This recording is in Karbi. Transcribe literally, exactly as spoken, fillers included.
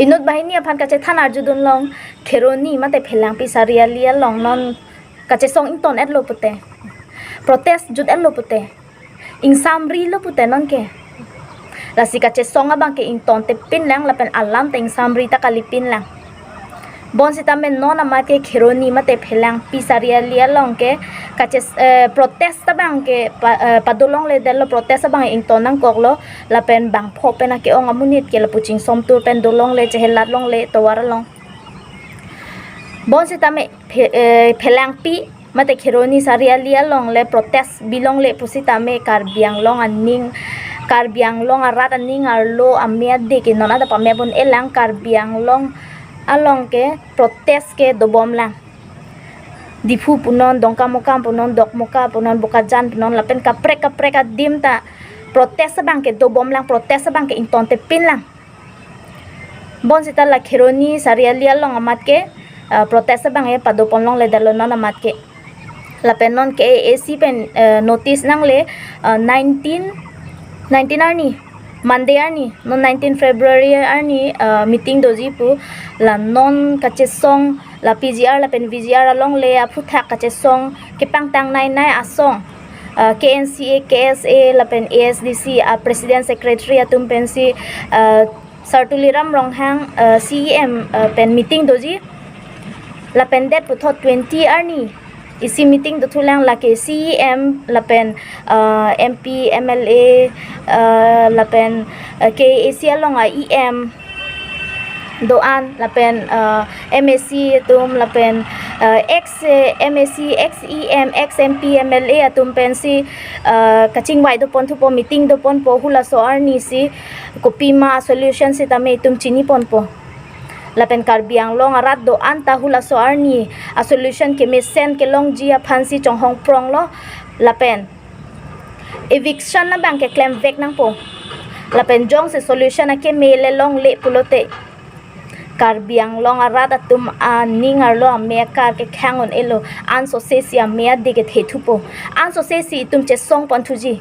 Inut banghini aphan kachethan arjudun long, Kheroni mate Phelangpi Sariali along non kachesong ington-etlo pute, protest jut-etlo pute, ingsamrilo pute nonke. Lasi kachesong abangke ingtontepinlang lapen alam ta ingsamri ta kalipinlang. Bonsitame non amatke Kheroni mate Phelangpi Sariali along ke kaches eh, protest abangke pa, eh, padolongledetlo, protest abang ington nangkoklo. Lapen bangpho pen ake-ong amonit ke lapu chingsomtur pen dolongle, chehelat longle tovar along. Bonsitame Phe- eh, Phelangpi mate Kheroni Sariali along le protest bilongle pusitame Karbi Anglong aning, Karbi Anglong arat aning arlo ame ade ke non adap ame bon elang, Karbi Anglong along ke protest ke dobomlang. Diphu punon, Dongkamukam punon, Dokmoka punon, Bokajan punon lapen kaprek kaprek adim ta protest abangke dobomlang, protest abangke ingtontepinlang. Bonsita la Kheroni Sariali along amatke, eh, protest abang e padoponlongledetlo non amatke. Lapen non K A A C pen, eh, notice nangle, eh, nineteen, nineteen arni, Monday arni, non nineteen February arni, eh, meeting doji pu, la non kachesong la P G R lapen V G R alongle aphuthak kachesong kepangtang nainai asong, eh, K N C A, K S A lapen A S D C a President Secretary atum pensi, eh, Sir Tuliram Ronghang, eh, C E M, eh, pen meeting doji. Lapen det puthot twenty arni isi meeting dothulang, lake C E M lapen, eh, M P, M L A, eh, lapen, eh, K A A C along a E M do-an lapen, eh, M A C atum lapen, eh, ex, eh, M A C, ex E M, ex M P, M L A atum pensi, eh, kachingvai doponthupo, meeting doponpo, hulaso arni si kopima solution sitame itum chiniponpo. Lapen Karbi Anglong arat do-an ta hulaso arni a solution kemesen kelongji aphansi chonghong pronglo. Lapen eviction abangke klemvek nangpo. Lapen jongsi solution akeme le longle pulote, Karbi Anglong arat atum aning arlo ame akar kekhang un-elo, ansose si ame ade kethethupo, ansose si itum chesongponthuji.